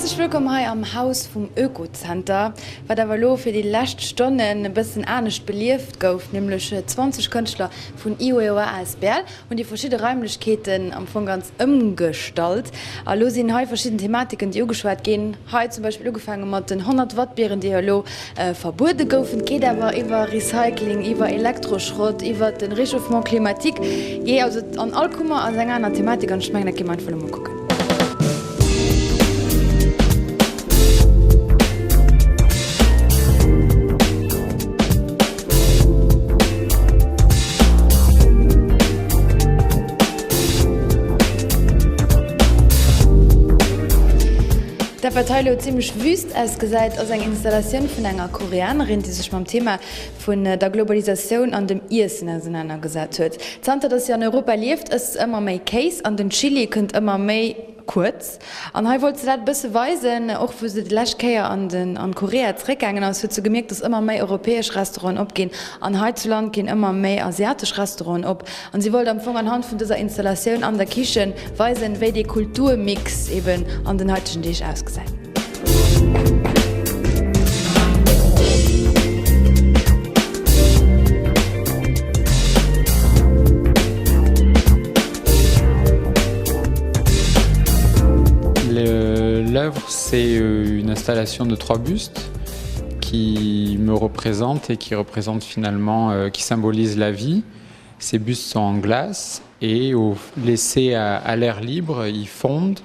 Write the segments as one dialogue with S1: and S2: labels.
S1: Häerzlech wëllkomm hei am Haus vum Oekozenter, wat awer elo fir déi lescht Stonnen e bëssen anescht belieft gouf, nämlech 20 Kënschtler vun IOEOA asbl hunn déi verschidde Raimlechkeeten am Fong ganz ëmgestallt. A lo sinn hei verschidden Thematiken, déi ugeschwat ginn. Hei zum Beispill ugefaange mat den 100 Watt Bieren, déi elo verbuede goufen. Et geet awer iwwer Recycling, iwwer Elektroschrott, iwwer de Réchauffement climatique. Jee, also an all Kummer ass eng aner Thematik an ech mengen, dat gi mer einfach elo mol kucken. Dat wat hei elo zimmlech wüst ausgesäit, ass eng Installatioun vun enger Koreanerin, déi sech mam Thema vun der Globalisatioun an dem Iessen ausenaner gesat huet. Zanter dass si an Europa lieft, ësst se ëmmer méi Kéis an den Chili kënnt ëmmer méi kuerz. An hei wollt se dat e bësse weisen. Och wou se déi lescht Kéier an den an Korea zeréckgaangen ass, huet se gemierkt, dass ëmmer méi europäesch Restauranten opginn an hei zu Land ginn ëmmer méi asiatesch Restauranten op. An si wollt am Fong anhand vun dëser Installatioun an der Kichen weisen, wéi dee Kulturmix eben an den haitegen Deeg ausgesäit.
S2: L'œuvre, c'est une installation de trois bustes qui me représentent et qui représentent finalement, qui symbolisent la vie. Ces bustes sont en glace et au laissés à, à l'air libre, ils fondent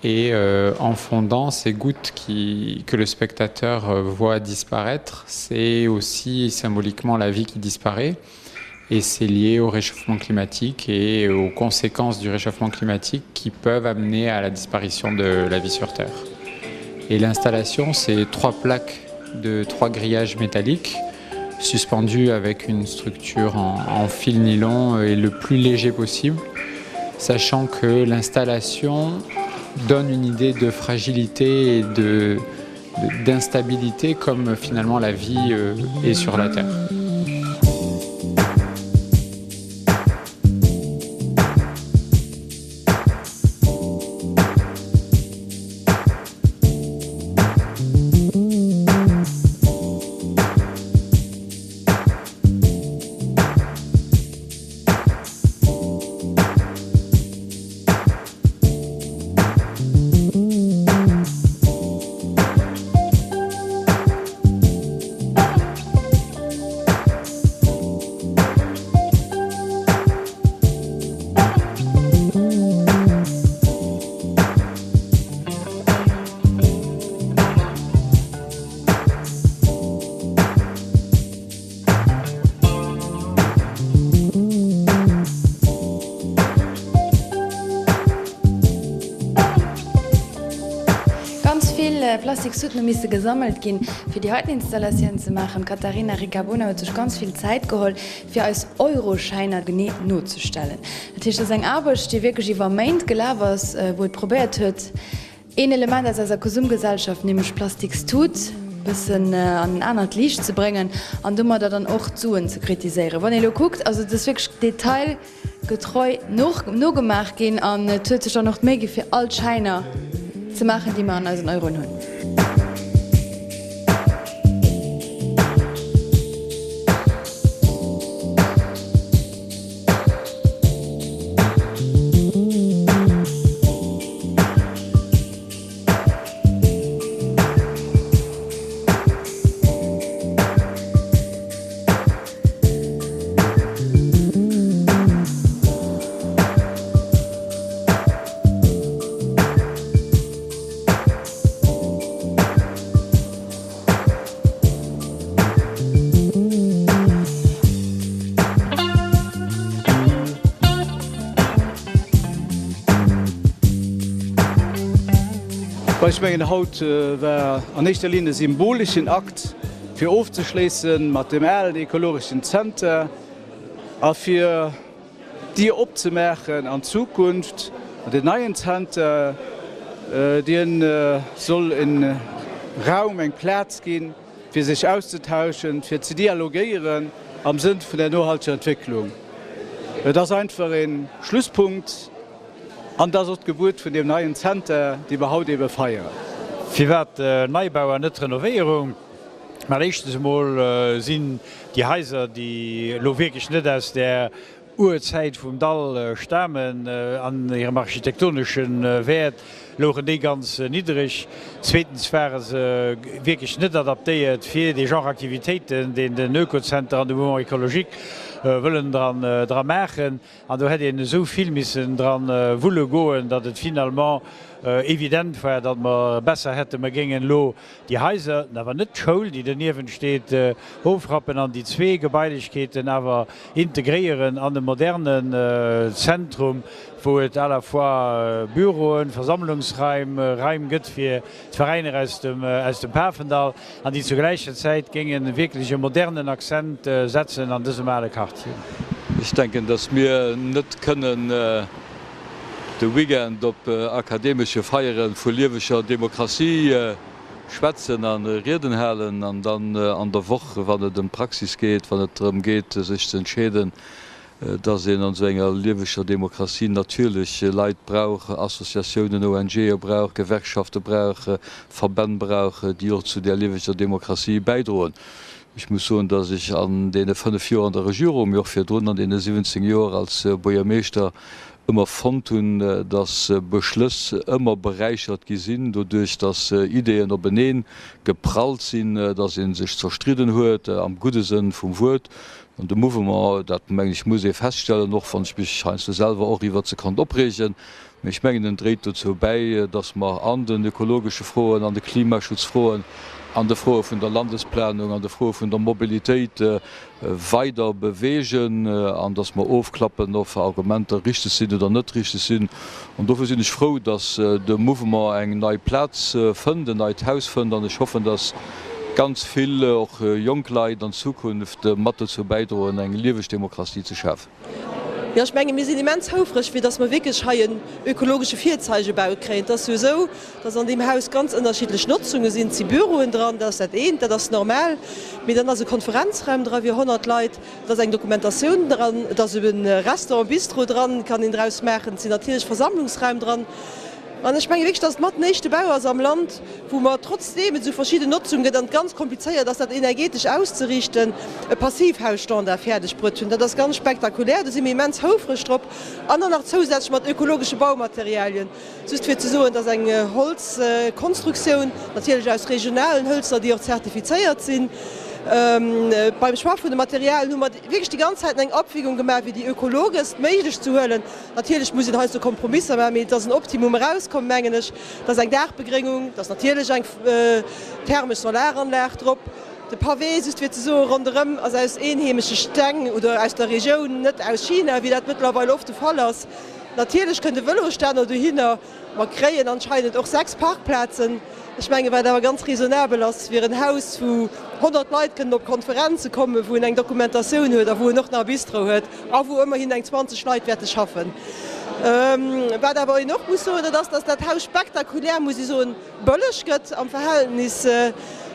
S2: et euh, en fondant ces gouttes qui, que le spectateur voit disparaître, c'est aussi symboliquement la vie qui disparaît et c'est lié au réchauffement climatique et aux conséquences du réchauffement climatique qui peuvent amener à la disparition de la vie sur Terre. Et l'installation, c'est trois plaques de trois grillages métalliques suspendus avec une structure en, en fil nylon et le plus léger possible, sachant que l'installation donne une idée de fragilité et de d'instabilité comme finalement la vie euh, est sur la terre.
S1: Ganz vill Plastiksuten hu misse gesammelt ginn, fir déi heiten Installatioun ze maachen. D'Catarina Riccabona huet sech ganz vill Zäit geholl, fir eis Euroschäiner genee nozestellen. Dat heescht, et ass eng Aarbecht, déi wierklech iwwer Méint gelaf ass, wou et probéiert huet, een Element aus eiser Konsumgesellschaft, nämlech d'Plastikstut, bëssen an en anert Liicht ze bréngen an domadder dann och d'Suen ze kritiséieren. Wann ee elo kuckt, also et ass wierklech detailgetreu nogemaach ginn an et huet sech dann och d'Méi gi fir all d'Schäiner ze maachen, déi mer an eisen Euroen hunn.
S3: Ech mengen, haut war an éischter Linn e symboleschen Akt, fir ofzeschléisse mat dem alen ekologeschen Zenter a fir d'Dier opzemaachen an d'Zukunft. An deen neien Zenter, dee soll e Raum, eng Plaz ginn, fir sech auszetauschen, fir ze dialogéieren am Sënn vun der nohalteger Entwécklung. Et ass einfach e Schlusspunkt an et ass och d'Gebuert vun deem neien Zenter, dee mer haut ebe feieren.
S4: Firwat Neibau an net Renovéierung? Well éischtens emol sinn déi Haiser, déi elo wierklech net aus där Urzäit vum Dall stamen, an hirem architektonesche Wäert louchen déi ganz niddereg. Zweetens ware se wierklech net adaptéiert fir dee Genre Aktivitéiten, deen den Oekozenter an de Mouvement écologique wëllen dra maachen. An do hätt een esou vill missen dran wulle goen, datt et finalement evident war, datt mer besser hätten, mer géingen elo déi Haiser, awer net d'Schoul, déi doniewent steet, ofrappen an déi zwee Gebailechkeeten awer integréieren an e modernen Zentrum, wou et à la fois Büroen, Versammlungsraim, Raim gëtt fir d'Veräiner aus dem aus dem Pafendall an déi zur gläicher Zäit géinge wierklech e modernen Accent setzen an dësem ale Quartier.
S5: Ech denken, datt mir net kënnen de Weekend op akademesche Feiere vu lieweger Demokratie schwätzen a Rieden halen an dann an der Woch, wann et ëm d'Praxis geet, wann et drëm geet, sech ze entscheeden, dass een an esou enger lieweger Demokratie natierlech Leit brauch, Associatiounen, ONGe brauch, Gewerkschafte brauch, Verbänn brauch, déi och zu där lieweger Demokratie bäidroen. Ech muss soen, dass ech an deene 5 Joer an der Regierung, mee och virdrun an deene 17 Joer als Buergermeeschter ëmmer fonnt hunn, dass Beschlëss ëmmer beräichert gi sinn doduerch, dass Ideeën openee geprallt sinn, dass ee sech zerstridden huet, am gudde Sënn vum Wuert. An de Mouvement, dat mengen ech muss ee feststellen, och wann ech mech heiansdo selwer och iwwert se konnt opreegen, mee ech mengen en dréit dozou bäi, datt mer an den ökologesche Froen, an de Klimaschutzfroen, an de Froe vun der Landesplanung, an de Froe vun der Mobilitéit weider beweegen an datt mer ofklappen, ob Argumenter richteg sinn oder net richteg sinn. An dofir sinn ech frou, datt de Mouvement eng nei Plaz fënnt, en neit Haus fënnt an ech hoffen, datt ganz vill, och jonk Leit an Zukunft mat dozou bäidroen, eng lieweg Demokratie ze schafen.
S6: Jo, ech menge mir sinn immens houfreg, fir datt mer wierklech hei en ökologesche Virzeigebau kréien. Et ass jo esou, datt an deem Haus ganz ënnerschiddlech Notzunge sinn. Et si Büroen dran, dat ass dat eent, dat ass normal. Mee dann ass e Konferenzraum dra fir 100 Leit, et ass eng Dokumentatioun dran, et ass e Restaurant, Bistro dran, kann een draus maachen. Et sinn natierlech Versammlungsraim dran. An ech menge wierklech, dass et mat den éischte Bau ass am Land, wou mer, trotzdeem et esou verschidden Notzung gëtt an et ganz komplizéiert ass, dat energetesch auszeriichten, e Passivhausstandard fäerdeg bruet hunn. Dat ass ganz spektakulär, do si mir immens houfreg drop. An dann nach zousätzlech mat ökologesche Baumaterialien. Just fir ze soen, et ass eng Holzkonstruktioun, natierlech aus regionalen Hëlzer, déi och zertifizéiert sinn. Beim Choix vun de Materialien hu mer wierklech déi ganz Zäiten eng Abwägung gemaach, fir déi ökologest méiglech ze huelen. Natierlech muss een heiansdo Kompromisser maachen, mee et ass en Optimum erauskomm, mengen ech. Et ass eng Daachbegréngung, et ass natierlech eng thermesch Solaranlag drop. De Pavé, just fir ze soen, ronderëm ass aus eenheemesche Steng oder aus der Regioun, net aus China, wéi dat mëttlerweil oft de Fall ass. Natierlech kënnt e Vëlosstänner dohinner. Mer kréien anscheinend och 6 Parkplazen. Ech mengen, wat awer ganz raisonnabel ass fir en Haus, wou 100 Leit kënnen op Konferenze kommen, wou en eng Dokumentatioun huet a wou en och nach e Bistro huet a wou ëmmerhin eng 20 Leit wäerte schaffen. Wat awer een och muss soen, dat ass, dass dat Haus spektakulär, muss ech soen, bëlleg gëtt am Verhältnis.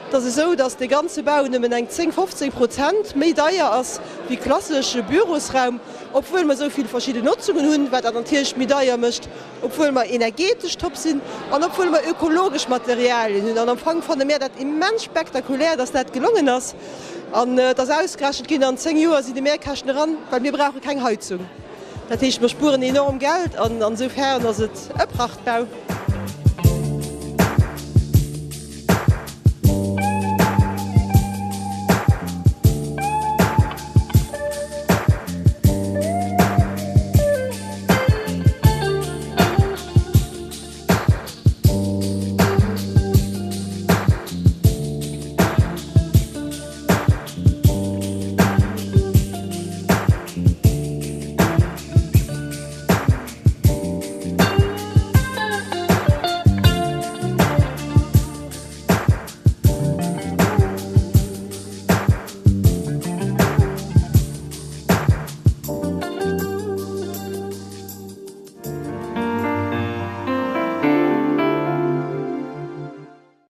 S6: Et ass esou, dass dee ganze Bau nëmmen eng 10, 15 Prozent méi deier ass wéi klassesche Bürosraum, obwuel mer esou vill verschidden Notzungen hunn, wat dat natierlech méi deier mécht. Obwuel mer energetesch top sinn an obwuel mer ökologesch Materialien hunn. An am Fong fanne mär dat immens spektakulär, dass dat gelongen ass. An et ass ausgerechent ginn, an 10 Joer sinn déi Mehrkäschten eran, well mir brauche keng Heizung. Dat heescht, mer spueren enorm Geld an ansoufern ass et e Prachtbau.